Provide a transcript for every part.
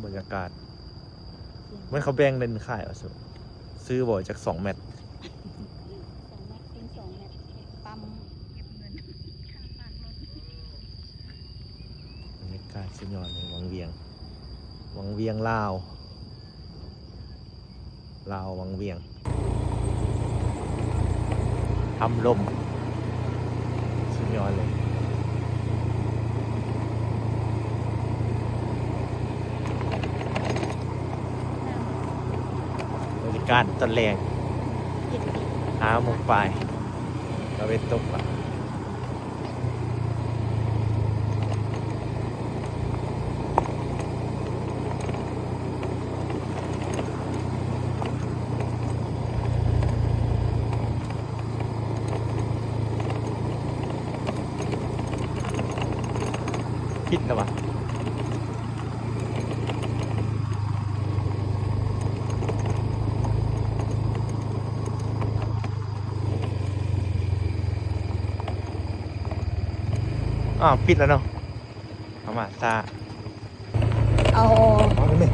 ບັນຍາກາດ ແມ່ນເຂົາແບ່ງເປັນຂາຍວ່າ ຊື້ບໍ່ຈັກສອງແມັດ ສອງແມັດເປັນສອງແມັດ ເກັບປ້ຳ ເກັບເງິນ ຄ່າປາກລົດ. ບັນຍາກາດສຸດຍອດເລີຍ ວັງວຽງ ວັງວຽງລາວ ລາວວັງວຽງ ທຳລົມ ສຸດຍອດເລີຍ ບໍລິການຕອນແລງ ຫ້າໂມງປາຍ ຕາເວັນຕົກລະ. ຜິດແລ້ວຫວາ? ອ້າວ ປິດແລ້ວເນາະ ເອົາມາຊ້າ ເອົາ ເອົາໄດ້ແມ່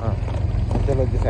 ອ້າວ ຈອດລົດຢູ່ໃສ?